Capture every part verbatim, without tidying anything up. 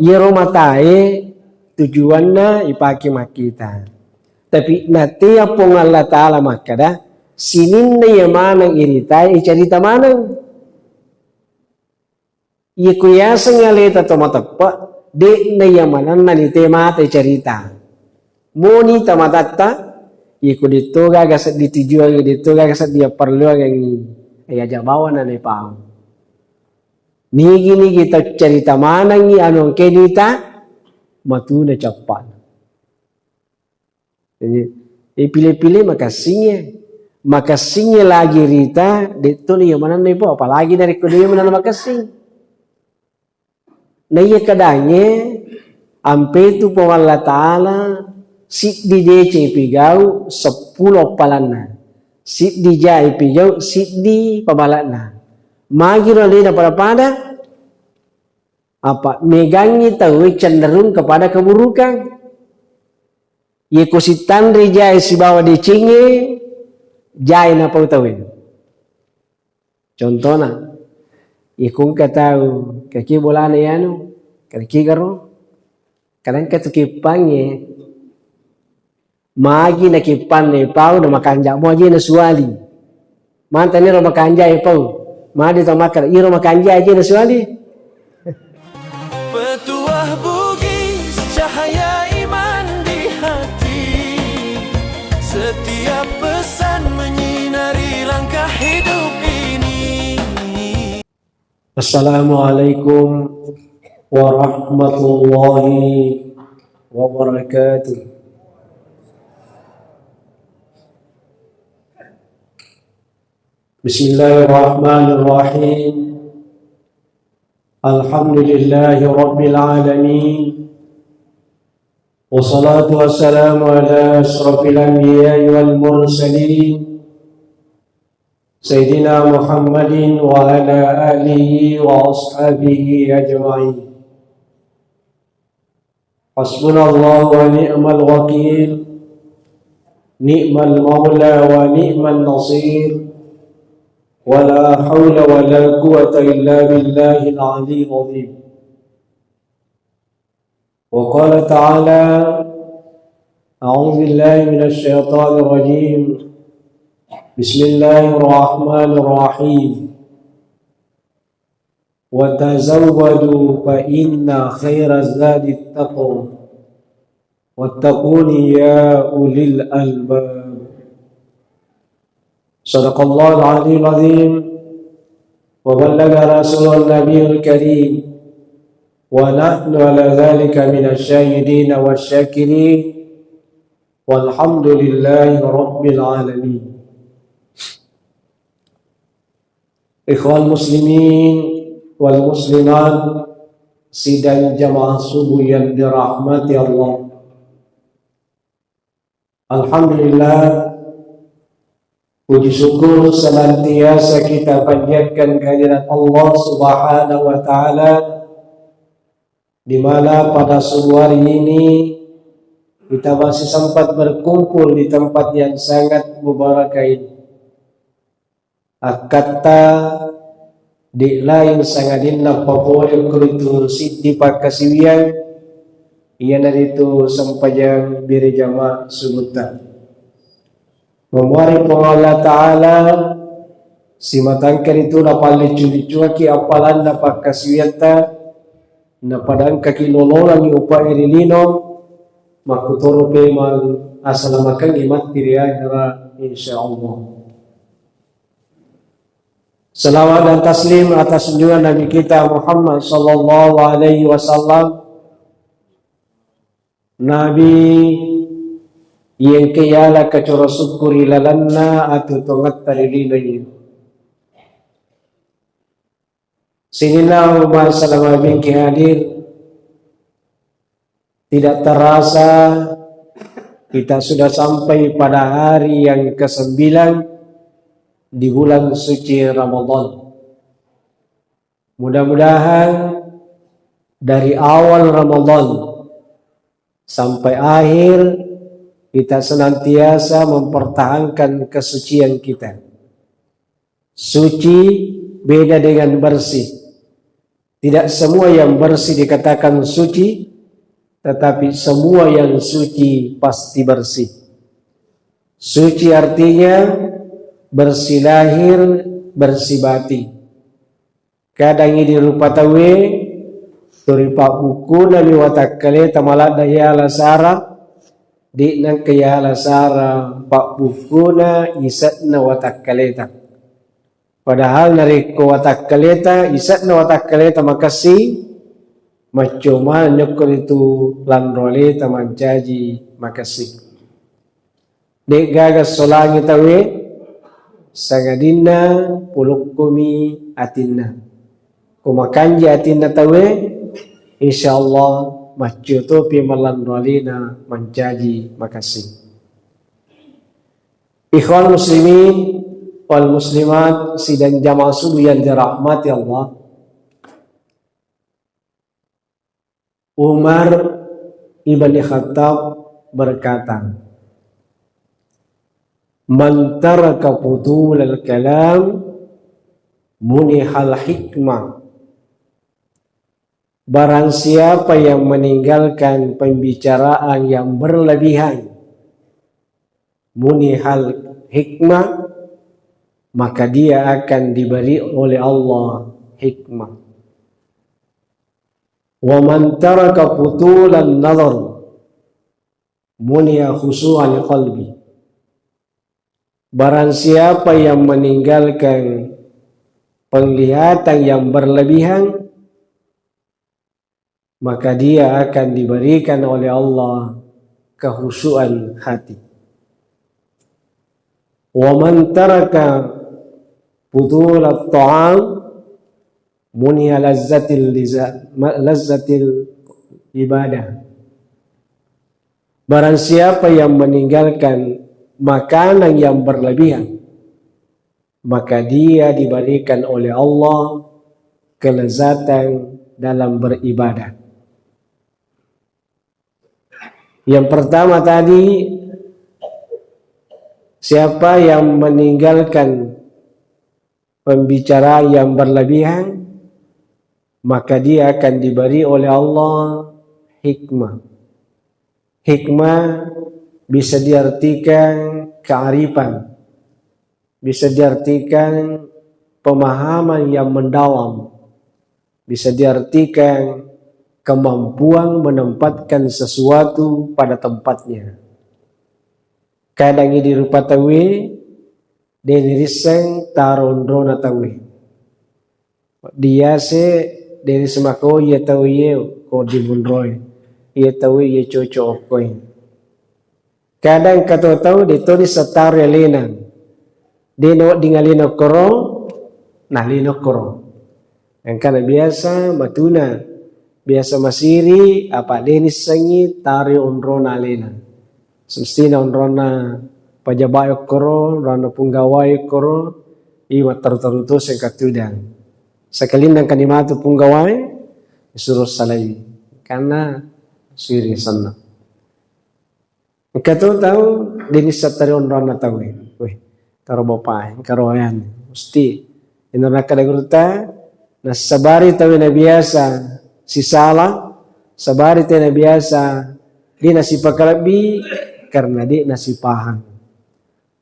Iyaro matae tujuanna ipake makkita. Tapi natea Puang Allah Ta'ala makkada, sininna iya maneng iritae, icarita maneng. Iyako yaseng aleta to mateppe, de'na iya manenna nite mate carita. Moni tamatatta, iyako detto gaga seddi tujuangngi, detto gaga seddi apparelluangengngi, iya aja bawana naipau. Nigi-nigi tau carita manengngi anu engkae nita, matuna cappana. Jadi, eh, pile-pile makassingnge. Makassingnge lagi rita, detto iya manenna ipo, apalagi narekko de manenna makassing. Na iya kadangnge, ampetu Puang Allah Ta'ala, siddi deceng ipigau, seppulo appalanna. Siddi ja ipigau, siddi pabala'na. Magiro alena pada-pada, apa megangngi tauwe cenderung kepada keburukan. Iyako sittanre jae sibawa decengnge, jae napau tauwe. Contona, iyako engka tau, kaki bolana yanu, kaki garo, kadang engka tu keppangnge, magi nakeppanna ipau na makanja mo aje nasuali. Mantani ro makanja ipau. Magi tau makkada, iro makanja aje nasuali. Petuah Bugis, cahaya iman di hati. Setiap pesan menyinari langkah hidup ini. Assalamualaikum warahmatullahi wabarakatuh. Bismillahirrahmanirrahim. Alhamdulillahi rabbil alamin. Wassalatu wassalamu ala asyrafil anbiya'i wal mursalin, Sayyidina Muhammadin wa ala alihi wa ashabihi ajma'in. Hasbunallahu wa ni'mal wakil, ni'mal maula wa ni'man nasir, wa la haula wa la quwwata illa billahil aliyyil azim. Wa qala ta'ala, a'udzu billahi minasy syaithanir rajim. Bismillahirrahmanirrahim. Wa tazawwadu fa inna khairaz zadit taqwa. Wattaquni ya ulil albab. Sadaqallahul aliyyil azim. Wa ballagha rasulun nabiyul karim. Wa nahnu ala dzalika minasy syahidin wasy syakirin. Walhamdulillahi rabbil alamin. Ikhwan muslimin wal muslimat, sidang jamaah subuh yang dirahmati Allah. Alhamdulillah, puji syukur senantiasa kita panjatkan kehadirat Allah Subhanahu wa Ta'ala, di mana pada subuh hari ini kita masih sempat berkumpul di tempat yang sangat mubarakah ini. Akkatta de lain sangadinna papole ko ritu siddi pakkasiwiang, iyanaritu sempajang berejama subuhta. Mamuare Puang Allah Ta'ala, simatangka ritu napalliccu-liccuaki appalanna pakkasiwiatta, napadangkaki lololangi upae ri lino, makkutoro pemang asalamakengngi matti ri akhera, insyaallah. Salawat dan taslim atas junjungan Nabi kita Muhammad sallallahu alaihi wasallam. Nabi iyengke yala kacoro sukku ri lalenna atu tongetta ri lino iye. Sininna umma salama bingki hadir, tidak terasa kita sudah sampai pada hari yang kesembilan di bulan suci Ramadan. Mudah-mudahan dari awal Ramadan sampai akhir kita senantiasa mempertahankan kesucian kita. Suci beda dengan bersih. Tidak semua yang bersih dikatakan suci, tetapi semua yang suci pasti bersih. Suci artinya bersih lahir, bersih batin. Kadang idi rupa tauwe, turi pabbukkuna mi watakkaleta maladda yala sara, di nangka yala sara pabbukkuna ise'na watakkaleta. Padahal narekko watakkaleta, ise'na watakkaleta makessing, macco maneng nyokko ritu lanro aleta mancaji makessing. De'gaga solangi tauwe, sangadinna pulukkomi atinna. Ko makanji atinna tauwe, insyaallah maccio topi malanro alena mancaji makessing. Ikhwan muslimin wal muslimat sidang jamaah subuh yang dirahmati Allah. Umar ibn Khattab berkata, "Man taraka futhulal kalam munihal hikmah." Barang siapa yang meninggalkan pembicaraan yang berlebihan, munihal hikmah, maka dia akan diberi oleh Allah hikmah. Wa man taraka futulan nazar, muniha khusyu'al qalbi. Barang siapa yang meninggalkan penglihatan yang berlebihan, maka dia akan diberikan oleh Allah kehusuan hati. Wa man taraka futulat ta'am, muniha lazzatil liza-, ma-, lazzatil ibadah. Barang siapa yang meninggalkan makanan yang berlebihan, maka dia diberikan oleh Allah kelezatan dalam beribadah. Yang pertama tadi, siapa yang meninggalkan pembicaraan yang berlebihan, maka dia akan diberi oleh Allah hikmah. Hikmah bisa diartikan kearifan, bisa diartikan pemahaman yang mendalam, bisa diartikan kemampuan menempatkan sesuatu pada tempatnya. Kadang idi rupa tauwe, de' nirisseng taro onrona tauwe. Diase de' nisseng mako iye tau iye ko dimunroi. Iye tau iye cocok okkoe. Kadang kato tau de' to nisseng taro alena. De' nawedding alena okkoro, nalena okkoro. Engkana biasa matuna, biasa masiri, apa de' nissengngi taro onrona alena. Semestina onronna pejabat okkoro, onronna punggawa okkoro, i matteru-teru to sengka tudang. Sakalinna engkani matu punggawa, disuruh salai. Karena siri senna. Engka to tau de' nisseng taro onronna tauwe. Weh, karo bapae, karo ayane. Musti. Inna nakkeda guruta, nasabari tauwe nabiasa sisala, sabari tauwe nabiasa de' nasipakalebbi karena de' nasipahang.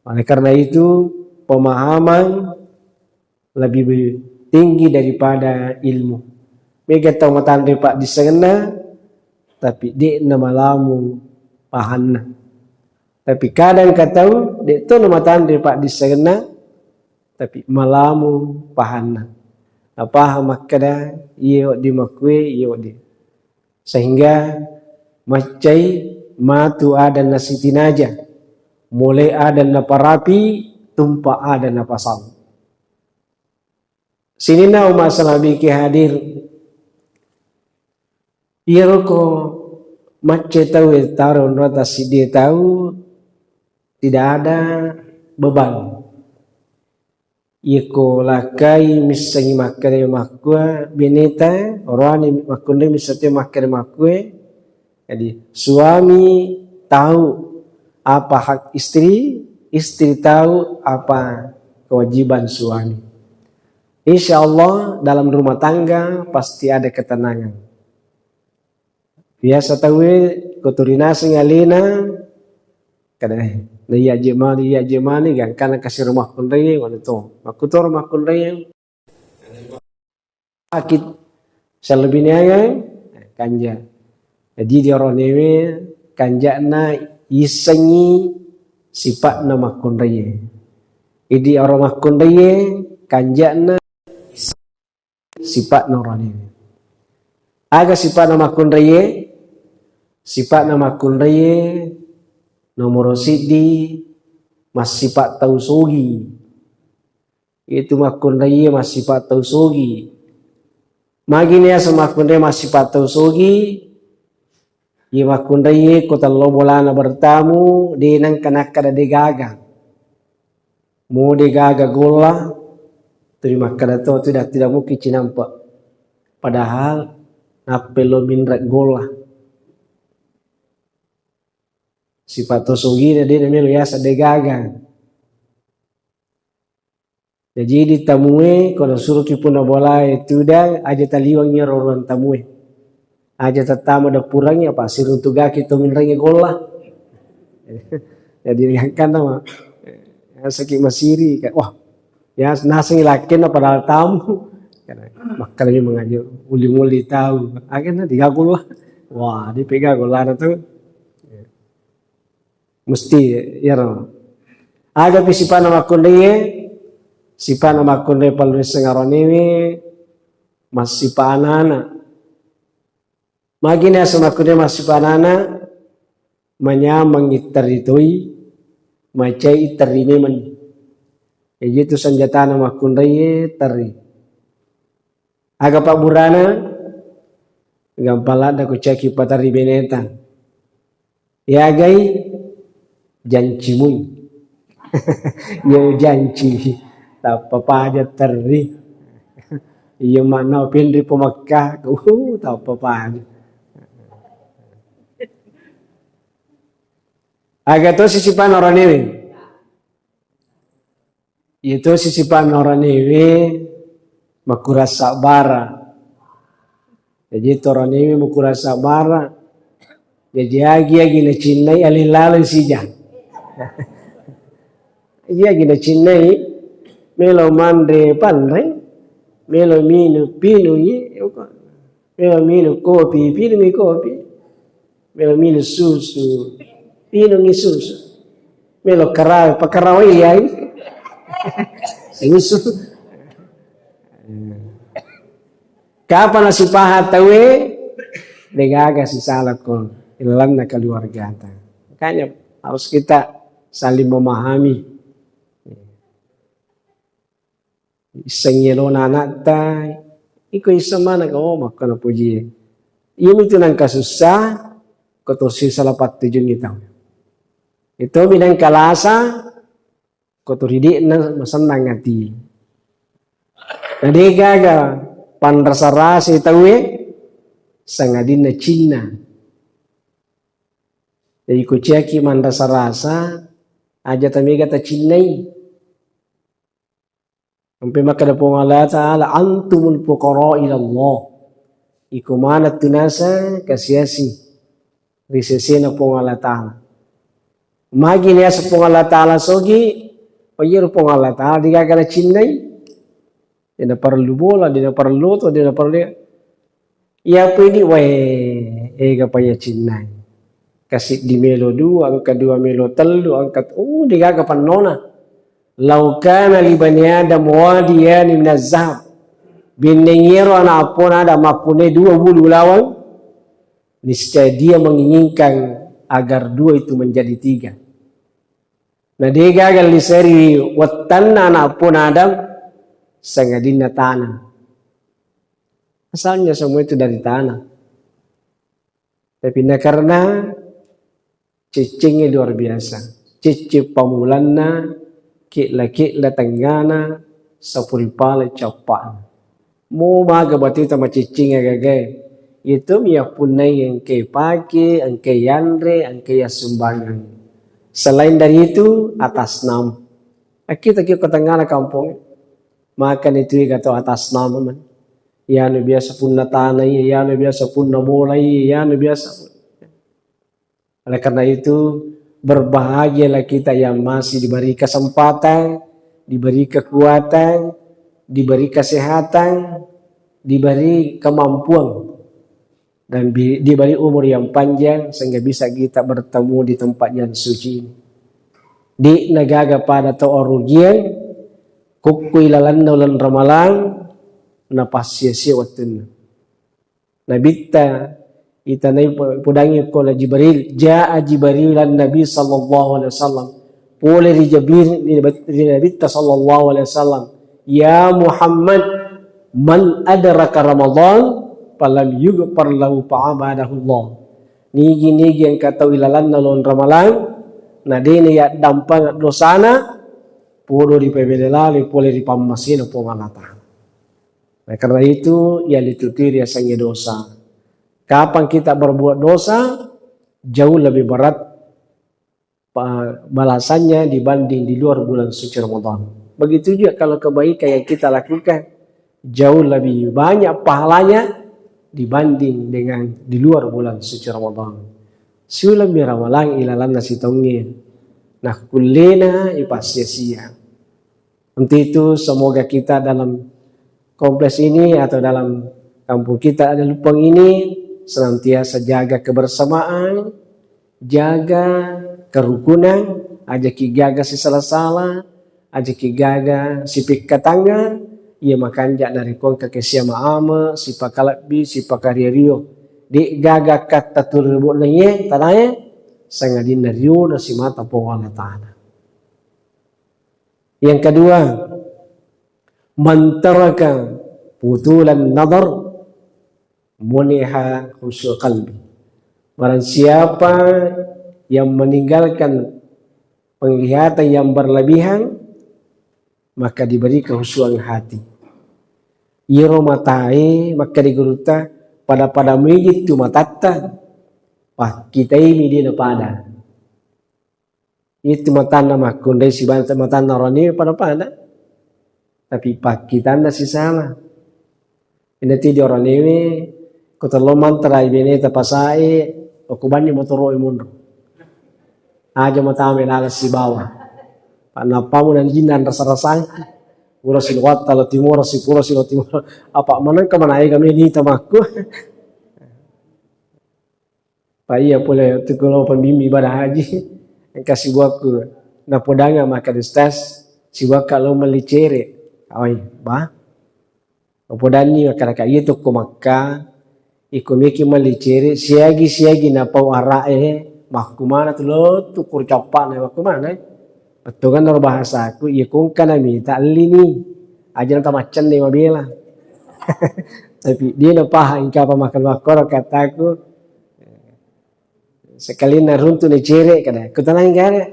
Oleh karena itu, pemahaman lebih tinggi daripada ilmu. Mega tau matanre paddissengenna, tapi de' namalamu pahanna. Tapi kadang ka tau de' to namatanre paddissengenna, tapi malamu pahanna. Napahang makkeda, iye wedding makkue, iye wedding. Sehingga maccai matu adanna sitinaja, mole adanna parapi, tumpa adanna pasang. Sininna umma salabiki hadir. Iyaro ko macce tau taro onrota siddi tau, tidak ada beban. Iyako lakkai missengi makkeda makkua beneta, oroane makkunrai misseng to makkeda makkue. Jadi, suami tahu apa hak istri, istri tahu apa kewajiban suami. Insya Allah dalam rumah tangga pasti ada ketenangan. Biasa tauwe ko tuli naseng alena, kada, eh, na iya je mani, iya je mani, gangkana kasi rumah kunrei, ngono to. Makkutoro makkunrei. Sakit, selebihnya ya, kanja. Jadi di oronewe kanja'na isengi sipa'na makkunrei. Idi oro makkunrei kanja'na sipa'na oronewe. Aga sipa'na makkunrei? Sipa'na makkunrei nomoro siddi massipa tau sogi. Itu makkunrei massipa tau sogi. Magi niaseng makkunrei massipa tau sogi? Iya makkunrei ko tello bolana bertamu, de nengka nakkada de gaga. Mo de gaga golla, tuli makkada to tidak, tidak mungkin cinampa. Padahal nappe lo minrek golla. Sipa to sogina de namelo yaseng de gaga. Jaji di tamue, ko nasuroki punna bolae tudang, aja taliwang iyaro ruang tamue. Aja tattama dappurangnge, apa siruntugaki to minrengnge golla. Jadi, gangkanna ma, yasaki masiri, ka-, wah, ya, nasengi lakkenna padahal tamu. Makkalami mangaji, uli-uli tau. Akhirnya digaga golla. Wah, dipegang gollana tu. Mesti iyaro. Agapi sipa'na makkunraie? Sipa'na makkunrai palluesseng aronewe, massipa anana. Magi naseng makkunrai massipa anana? Manyameng itterri toi, macai itterri memeng. Jaji itu senjatana makkunraie, terri. Aga pabburana? Gampang ladda kucaki paterri beneta. Yagai jancimui. Iya janci. Tappa paja terri. Iya manna pinri po Mekka. Uh, tappa paja. Aga to sisipana oronewe. Iyatosi sipa'na oronewe makurang sabbara. Jaji to oronewe makurang sabbara. Jaji agi-agi nacinnai aleng laleng sija. Agi-agi nacinnai, melo manre panre, melo minung pinungi, melo minung kopi pinungi kopi. Melo minung susu, pinungi susu. Melo karawe, pakarawai ai susu. Kapang nasipaha tauwe, degaga sisala ko ilalanna keluargata. Makanya harus kita saling memahami. Isseng elona anatta, iko isseng maneng, oh, makkana pojie. Iya mitu nangka sussa, ko to sisala pattujungi tau. Itu mi nangka lasa, ko to ridikna masennang ati. Na degaga panrasa-rasa tauwe, sangadinna cinna. Jadi kuciaki manrasa-rasa, aja tamega tacinnai. Ampe makkeda Puang Allah Ta'ala, "Antumul fuqara ilallah." Iko maneng tu naseng kasiasi ri sesena Puang Allah Ta'ala. Magi niaseng Puang Allah Ta'ala sogi, pajero Puang Allah Ta'ala degaga nacinnai. Dena parellu bola, dena parellu oto, dena parellu Iya pui di, wae, ega pa iya cinnai. Kasiddi melo dua, engka dua melo tellu, engka, oh, degaga pannona. Lau kana li bani Adam wadiyani minaz zahab. Benneng iyaro ana appona Adam mappunnai dua bulu ulaweng, niscaya dia menginginkan agar dua itu menjadi tiga. Na degaga liseri wettanna ana appona Adam, sangadinna tanah. Asalnya semua itu dari tanah. Tapi na karena cicingnya luar biasa. Cicing pamulanna, kikla-kikla tengngana, sapuri pale cappa'na. Mo maga batuta maciccing agagae. Itu mi yappunnai engke pake, engke yanre, engke yassumbangang. Selain dari itu, atas nama. Akita ki ko tengngana kampong. Makani tu iga tau atas nama man. Iyanu biasa punna tanai, iyanu biasa punna bolai, iyanu biasa. Oleh karena itu, berbahagialah kita yang masih diberi kesempatan, diberi kekuatan, diberi kesehatan, diberi kemampuan, dan bi-, diberi umur yang panjang sehingga bisa kita bertemu di tempat yang suci ini. De'na gaga pada tau arugiang, kukkui lalenna uleng Ramalang, napassia-sia wettunna. Nabitta, itanai po-, podangi ko la Jibril, jaa Jibril an Nabi sallallahu alaihi wasallam. Pole ri Jibril, ri Nabitta sallallahu alaihi wasallam. Ya Muhammad, man adraka Ramadan, falam yughfar lahu fa'abadahullah. Nigi-nigi engka tau ilalanna uleng Ramalang, na de'na yaddampengeng dosana, podo ripabele laloi pole ri pammasena Puang Allah Ta'ala. Oleh karena itu, yang ditutupi riasengnge dosa. Kapan kita berbuat dosa, jauh lebih berat pa-, balasannya dibanding di luar bulan suci Ramadan. Begitu juga kalau kebaikan yang kita lakukan, jauh lebih banyak pahalanya dibanding dengan di luar bulan suci Ramadan. Siuleng mi Ramalang ilalanna sitongnge, nakkullena ipassia-sia. Untuk itu, semoga kita dalam kompleks ini atau dalam kampung kita ada Lupang ini senantiasa jaga kebersamaan, jaga kerukunan, aja ki gaga sisala-sala, aja ki gaga sipikkatanga, iya makanja narekko engka kesia maame, sipakalebbi, sipakario-rio. De gaga katta turu ri bo'na iye tanae, sangadinna riona simata Puang Allah Ta'ala. Yang kedua, man taraka futulan nadhar muniha husnul qalbi. Barang siapa yang meninggalkan penglihatan yang berlebihan, maka diberi kehusuan hati. Iyaro matae, makkeda gurutta, pada-pada mui tu matatta, pakkitaimi de napada. Itu matanna makkunrai sibawa matanna orane pada-pada. Tapi pakkitanna sisala. Inati di oranewe, ko tello mantarai beneta pasae, okko banni motoro'e monro. Aja matame laleng sibawa. Panappamu nanjinna rasa-rasang. Pura siloatta lo timoro, sipura silo timoro. Apa manengka manaega menita makku. Pa iya pole tu kulo pembimbing ibadah haji, engka sibuakku napodangnga makkeda, "Ustaz, sibuakka lo melli cere." Awai, ba. Napodanni makkeda, "Ka iya tu ko Makka, iko meki melli cere, siagi-siagi napau ara'e, makkumana tu lo tu kur cappa'na, makkumana?" Pettonganna ro bahasaku, iya ko engka namita ellini. Aja na tamaccenne mabela. Tapi dia napahang engka apa makan makkoro kataku. Sekalinna runtu ni cere kada. Kutanani kada.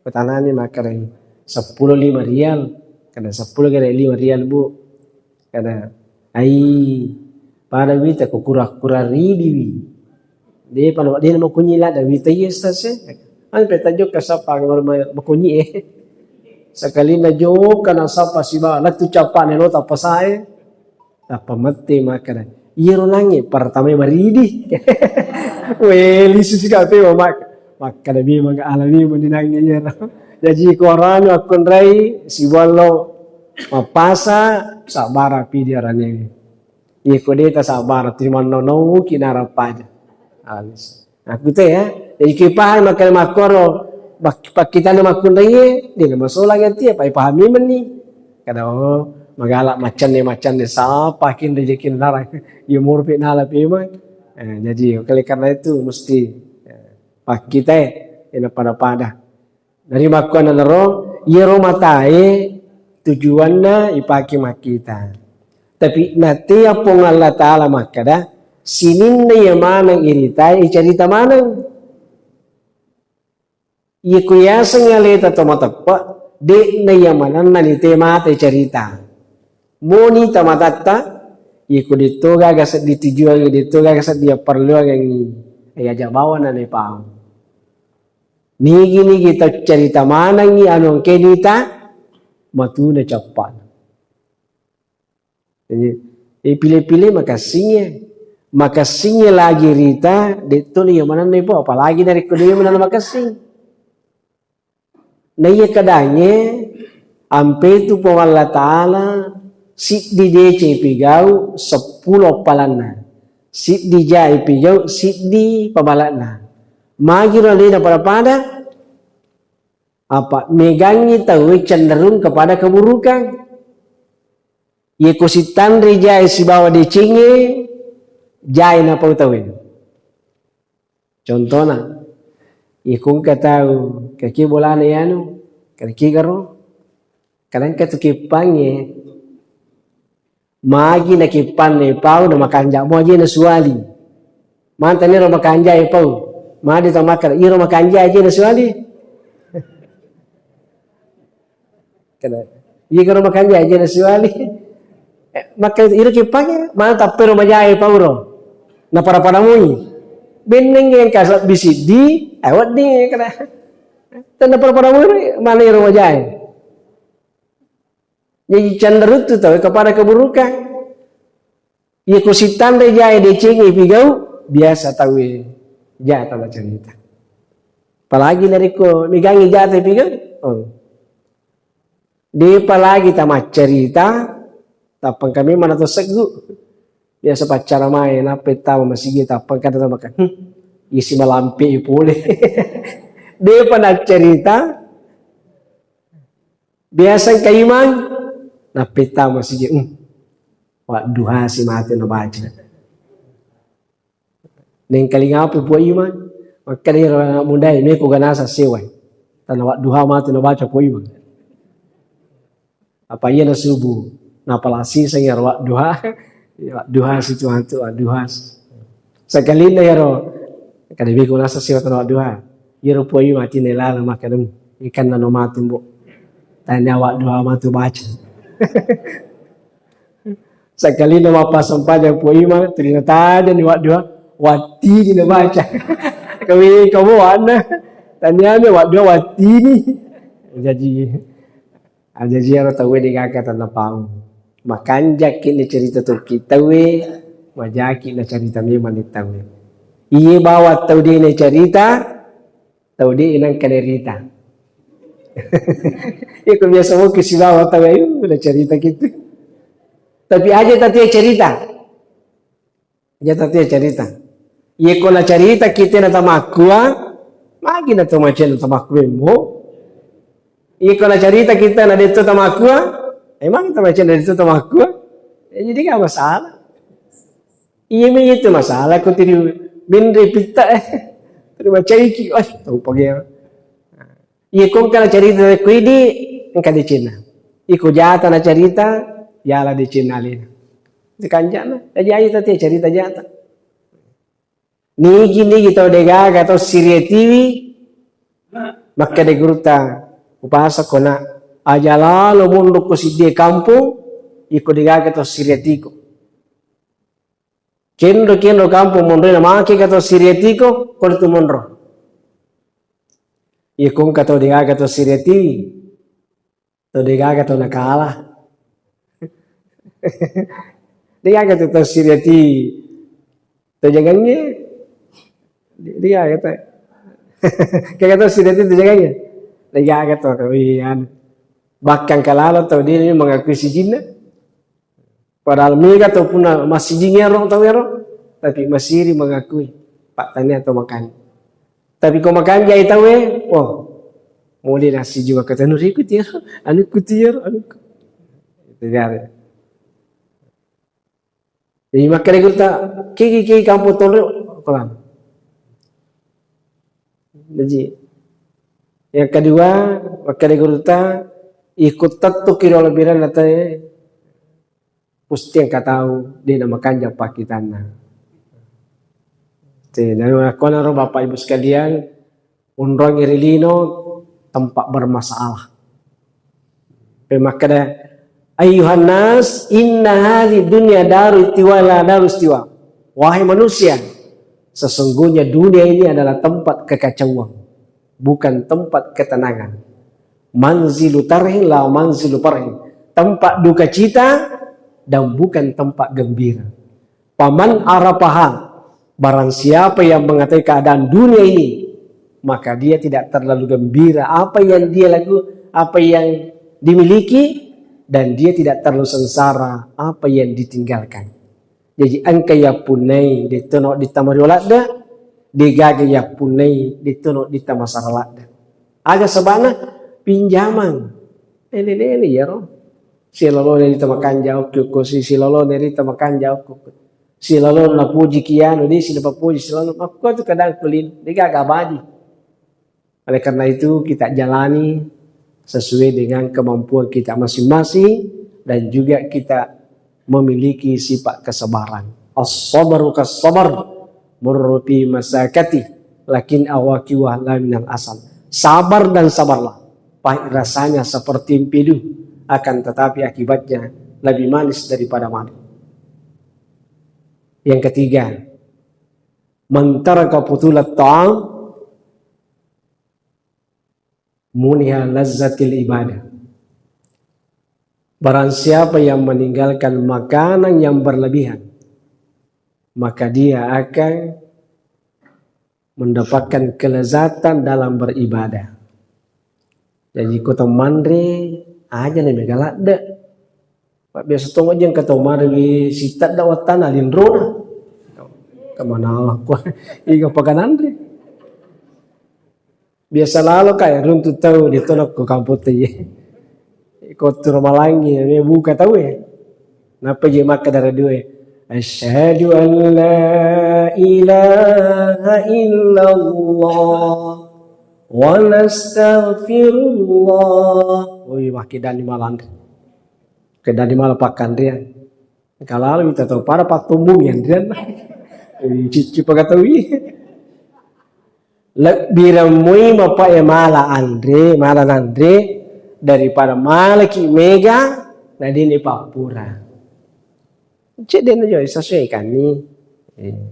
Kutanani makkeda seppulo lima rial. Kada seppulo kada lima rial, Bu. Kada, ai, pada wita ko kura-kura ridiwi. De pada de makunyi ladda wita iya sase. Anu pe tajokka sapa makunyi e. Sakalinna jokka nasapa siba lettu cappa'na lo tappasae. Tappa mette makkeda, iyaro nange pertama maridi. We lisu sika pe mak-, makkeda memang alami meni nange iyaro. Jaji ko orane akkonrai siballo mappasa, sabbara pi di orane. Iya ko de tasabbara, terima nonouki narapaja. Alis. Aku te ya. Jadi kipahami makkeda makkoro, bak-, pakkitana makkunraie, de na masolang ati apa ipahami menni. Kada, oh, magala maccanne-maccanne sapa kin rejekin larang. Iya murpi nala pemang. Eh, jadi oleh karena itu mesti, eh, pakkitai, eh, pada-pada. Narimakkuannanaro, iyaro matae tujuanna ipake makkita. Tapi natea Puang Allah Ta'ala makkeda, sininna iya maneng iritae icarita maneng. Iya ku yaseng aleta to mateppe, de'na iya manenna nite mata icarita. Moni tamatatta, iya ku detto gaga seddi tujuangngi, detto gaga seddi apparelluangengngi, iya aja bawana naipau. Nigi-nigi tau carita manengngi anu engkae nita, matuna cappa'na. Jadi, eh, pile-pile makessing ya. Makessing ya lagi rita, de'to iya manenna ipo, apalagi narekko de' manenna makessing. Naiya kadangnge, ampetu Puang Allah Ta'ala, siddi deceng ipigau, seppulo appalanna. Siddi jae ipigau, siddi pabala'na. Magiro alena pada-pada, apa megangngi tauwe cenderung kepada keburukan. Ye ko sittanre jae sibawa decengnge, jae napau tauwe. Contona, iko engka tau, kaki bolana yanu, kaki garo, kadang katu kippangnge, magi na kippanne pau na makanja mo aje na suwali. Mantan iro makanja e pau, magi tau makkada, iro makanja aje na suwali. Kada. Iya karo makanja aja na siwali. Eh, maka iro kipake, mana tappero majae pauro. Na pada-pada mui. Benneng yang kasab bisiddi, eh, wedding kada. Tanda pada-pada mui, mana iro majae. Jadi cenderung tu tau kepada keburukan. Iya ko sittanre jae decengnge ipigau, biasa tauwe jata maccarita. Apalagi narekko megangngi jata ipigau, oh. Depa lagi tamaccarita, tappang kami mana to seggu. Biasa paccara mae, nappa tama masigi tappang kada tama kan. Hmm, isi malampe pole. Depa naccarita, biasa engka imang, nappa tama masigi. Hmm. Wadduha si mate no baca. Nengkalingapi Puang Imang, makkeda iyaro anak mudae, meko ganasa sewai. Tana wadduha matu nabaca Puang Imang. Apa iya na subuh, napala siseng iyaro wadduha, wadduha situ matu, wadduha. Sakalinna iyaro, kada meko nasa sewa tana wadduha. Iyaro Puang Imang atinna lala makkeda, ikan nano matu, Mbok. Tania wadduha matu baca. Sakkalinna mappassempajang Puang Imang, tuli natajani wadduha, wattini nabaca. Kawe kamu anna, taniami wadduha wattini. Jaji, jaji ero tauwe degaga tennapau. Makanjaki ni cerita tokki tauwe, majaki na cerita memang ni tauwe. Iye bawa tau de na cerita, tau de nengka derita. Iko biasa mungkin sibawa tau, ayo, udah cerita gitu. Tapi aja tati cerita. Aja tati cerita. Iya ko na cerita kita na tamakkua, magi na to macam na tamakkua mo. Iya ko na cerita kita na detto tamakkua, emang to macam na detto tamakkua. Ya, jadi nggak masalah. Iya mi itu masalah ko tiri binri pitta eh. Terima caiki, oh, tau pagero. Iya ko engka na cerita ko idi engka decenna. Iko jata na cerita, yala decenna alena. Dikanjana, aja aja tati cerita jata. Nigi nigi tau degaga tau siriatiwi, makkeda gurutta, upasa kona aja lalo mondok ko siddi kampung, iko degaga tau siriatiko. Kenro-kenro kampung monroi na make ka to siriatiko, ko tu monro. Iya ko engka to degaga to siriati, to degaga to nakala. Degaga to, to siriati, to jangangnge. Degaga to. Kaga to siriati to jangangnge. Degaga to, iya. Bahkan kalalo to dia mengakui sijinna. Padahal mega tau punna massijing ero tau ero, tapi masiri mengakui pattania tau makan. Tapi ko makanjai tau e, oh, muli nassijing makatanu riku tiero, anu ku tiero, anu ku. Itu dia. Jadi makkeda gurutta, kiki kiki kampung tonro kolam. Jadi yang kedua, makkeda gurutta, ikut tettu kiro lebiran natae Pusti engka tau de na makanja pakkitanna. Te, dan makkuanaro Bapak Ibu sekalian, onrong ri lino tempat bermasalah. Pe makkeda, "Ayyuhan nas, inna hadhihi dunya daru istiwa la daru istiwa." Wahai manusia, sesungguhnya dunia ini adalah tempat kekacauan, bukan tempat ketenangan. Manzilu tarhin la manzilu farhin. Tempat duka cita, dan bukan tempat gembira. Faman arafaha, barang siapa yang mengetahui keadaan dunia ini, maka dia tidak terlalu gembira apa yang dia laku, apa yang dimiliki, dan dia tidak terlalu sengsara apa yang ditinggalkan. Jaji engka yappunnai dettono ditta mario ladde, degaga yappunnai dettono ditta masara ladde. Aga sabana? Pinjamang. Ele-ele yaro. Silolone ditta makanja okko-okko, si silolone ditta makanja okko-okko. Silolone napuji kiano, di sila papuji silolone. Makko tu kadang kulin, degaga baji. Oleh karena itu, kita jalani sesuai dengan kemampuan kita masing-masing dan juga kita memiliki sifat kesabaran. As-sabru kas-sabr, murru fi masakati, lakin awaqibuha la minal asal. Sabar dan sabarlah. Pahit rasanya seperti empedu, akan tetapi akibatnya lebih manis daripada madu. Yang ketiga, man taraka fudulat ta'am muni'a lazzatil ibadah. Barang siapa yang meninggalkan makanan yang berlebihan, maka dia akan mendapatkan kelezatan dalam beribadah. Jadi, ko tau manre, aja na mega ladde. Pak, biasa to aja engka tau manre wi sitadda wattana linrona. Kemana aku? Iga pakananre. Biasa lalo ka runtu tau di tolok ko kampung te. Ko tu Ramalangi, me buka tau e. Nappa je makkeda dua, "Asyhadu an la ilaha illallah wa nastaghfirullah." Oi, makkedani malanre. Kedani mala pakkanreang. Kalalo mita tau pada pattombong yanreang. Oi, cicci pagatawi. Lebbireng mui mapae mala anre, mala nanre, daripada malaki mega, na dini pappura. Cedde na joi, sesuaikan ni. Eh.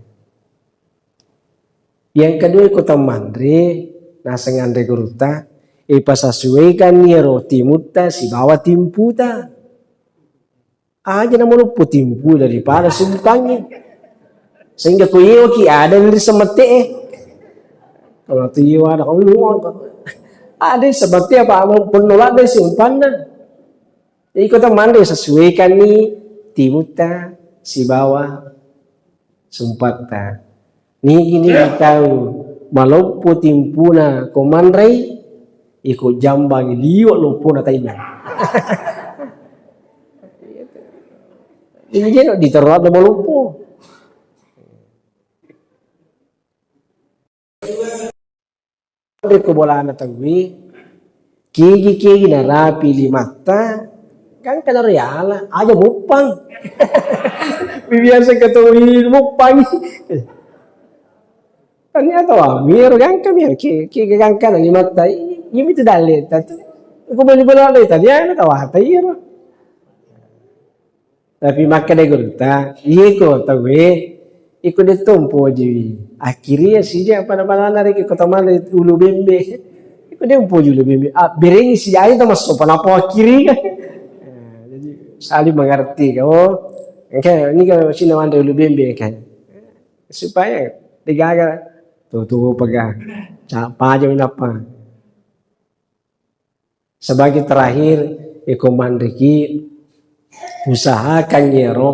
Yang kedua, iko tau manre, naseng anre gurutta, ipasasuaikan ni ro timutta sibawa timputa. Aja na maloppo timpu daripada sumpangngi. Sehingga ko yewa ki ada ri semette e. Kalau tu yewa ada, oh, ada semette apa, mau penuh ada simpanna. Jadi ko tau manre sesuaikan ni timutta sibawa sumpatta. Nigi-nigi tau maloppo timpuna ko manrei, iko jambangi liwe loppona tainna. Ini jeno diterro ada maloppo. Rekko bolana tauwe, kegi-kegi narapi limatta, gangka naro yala, aja muppang. Biasa ketahui muppang. Tania tawami ero gangka mi, ke, ke gangka na limatta, i-, imi tu dalle tatu. Ko beli bola le tania na tawata iro. Tapi makkeda gurutta, iko tauwe, iko de tompoji. Akhirnya sija pada-pada na reke ko tamana ulu bembe. Iko de mpoji ulu bembe. Ah, berengi sija aja tamassopa napa akhiri kan. Nah, jadi saling mengerti kan. Oh, engka ini kan sini wanda ulu bembe kan. Supaya degaga tuh tuh pega. Ca-, paja minapa. Sebagai terakhir, iko manreki, usahakan yero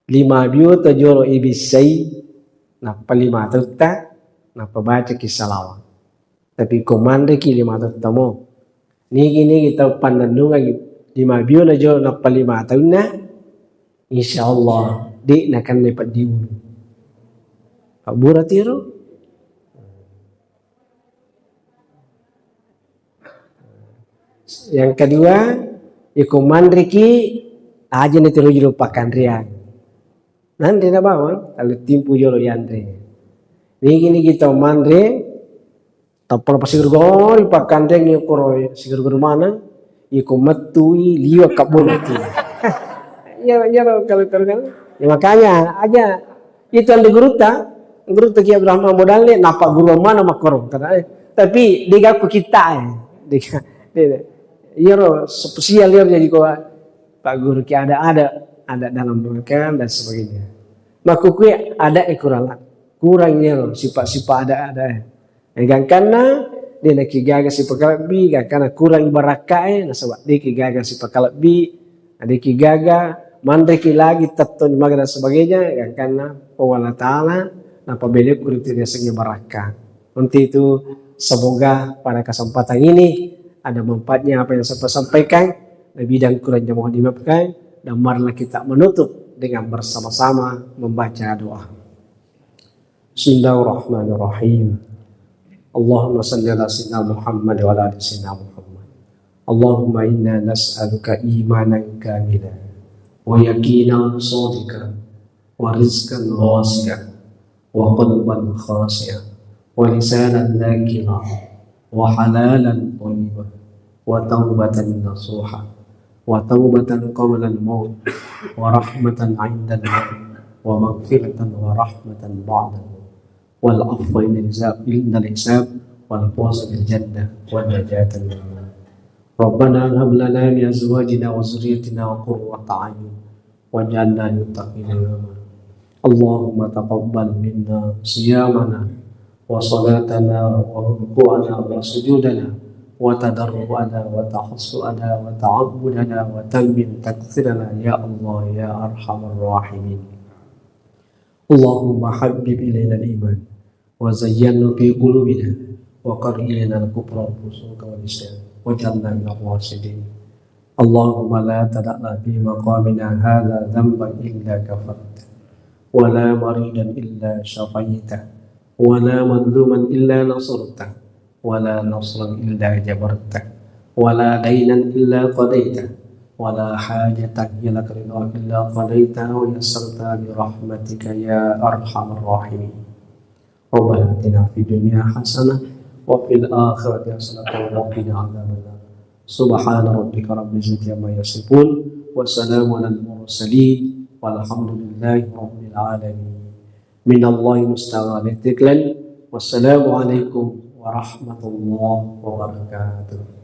lima biota jolo ibissai, nappa lima tautta, nappa bacaki salawat. Tapi ko manreki lima tautta mo, nigi-nigi tau pannennungeng lima biona jolo nappa lima taunna, insya Allah, de nakenna peddi ulu. Pabbura tiro. Yang kedua, iko manreki, aja na tiro jolo pakkanreang. Nanre na bawang, kalau timpu jolo yanre. Nigi-nigi tau manre, tappa na pasiguru-guru pakkanreang, iko ro siguru-guru maneng, iko mettui liwa kabboro tu. Iya, iya, kalau, kalau, kalau. Ya, makanya aja itu ande gurutta, gurutta Kiai Abdurrahman Bodalle, napa guru mana makkoro. Karena, eh, tapi degaku kita, eh. Dega, dega. Iya ro, spesial iya jadi ko. pagguruki ada-ada, ada dalam rangka dan sebagainya. Makkukue ada e kurang, kurang iyaro sifat-sifat ada-ada e. Eh, gangkanna de nakigaga sipakalebbi, gangkanna kurang barakka e, nasaba de kigaga sipakalebbi, de kigaga manreki lagi tettoni maga dan sebagainya, gangkanna Puang Allah Ta'ala napabelekku ritu riasengnge barakka. Untuk itu, semoga pada kesempatan ini ada manfaatnya apa yang saya sampaikan. Lebih dan kurangnya mohon dimaafkan. Dan marilah kita menutup dengan bersama-sama membaca doa. Bismillahirrahmanirrahim. Allahumma salli ala sayyidina Muhammad wa ala ali sayyidina Muhammad. Allahumma inna nas'aluka imanan kamila wa yaqinan shadiqan wa rizqan wasi'an wa qalban khashi'an wa lisanan dhakiran wa halalan thayyiban wa taubatan nasuha wa taubatan qabla al-maut wa rahmatan 'inda al-maut wa maghfiratan wa rahmatan ba'da al-maut wal afwa 'inda al-hisab, 'inda al-hisab wal fawza bil jannah wan najata minan nar. Rabbana hab lana min azwajina wa dzurriyyatina qurrata a'yun waj'alna lil muttaqina imama. Allahumma taqabbal minna siyamana wa salatana wa ruku'ana wa sujudana wa tadarru'ana wa tahassu'ana wa ta'abbudana wa tammim taqsirana ya Allah ya arhamar rahimin. Allahumma habbib ilaina al-iman wa zayyinhu fi qulubina wa karrih ilaina al-kufra wal fusuqa wal isyan waj'alna minal rasyidin. Allahumma la tada'na fi maqamina hadza dzanban illa ghafarta wa la maridan illa syafaita wa la madluman illa nasarta wa la nasran illa jabarta wa la dainan illa qadaita wa la hajatan hiya laka ridha illa qadaita wa yassarta bi rahmatika ya arhamar rahimin. Rabbana atina fid dunya hasanah wa fil akhirati hasanah wa qina adzabannar. Subhana rabbika rabbil izzati amma yasifun wa salamun alal mursalin walhamdulillahi rabbil alamin. Minallahi musta'an. Wassalamualaikum warahmatullahi wabarakatuh.